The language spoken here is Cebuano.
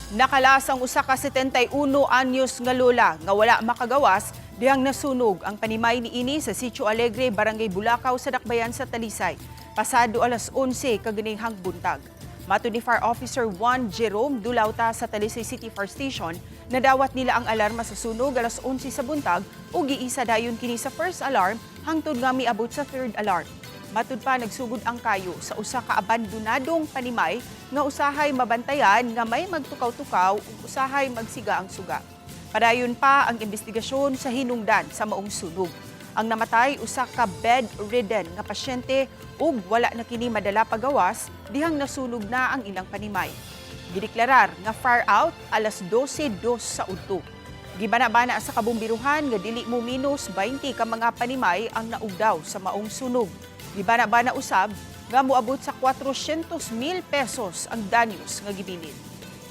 Nakalas ang usa ka 71 anyos nga lola nga wala makagawas dihang nasunog ang panimay niini sa Sitio Alegre, Barangay Bulacau sa Dakbayan sa Talisay. Pasado alas 11 kaganihang buntag. Matud ni Fire Officer 1 Jerome Dulauta sa Talisay City Fire Station, nadawat nila ang alarma sa sunog alas 11 sa buntag ug giisa dayon kini sa first alarm hangtod nga miabot sa third alarm. Matud pa, nagsugod ang kayo sa usa ka abandonadong panimay nga usahay mabantayan nga may magtukaw-tukaw ug usahay magsiga ang suga. Padayon pa ang investigasyon sa hinungdan sa maong sunog. Ang namatay, usa ka bedridden nga pasyente ug wala na kini madala pagawas dihang nasunog na ang ilang panimay. Gideklarar nga fire out alas 12:02 sa udto. Gibana-bana sa kabumbiruhan nga dili mo minus 20 ka mga panimay ang naugdaw sa maong sunog. Gibana-bana usab nga moabot sa 400 mil pesos ang danyos nga gibilin.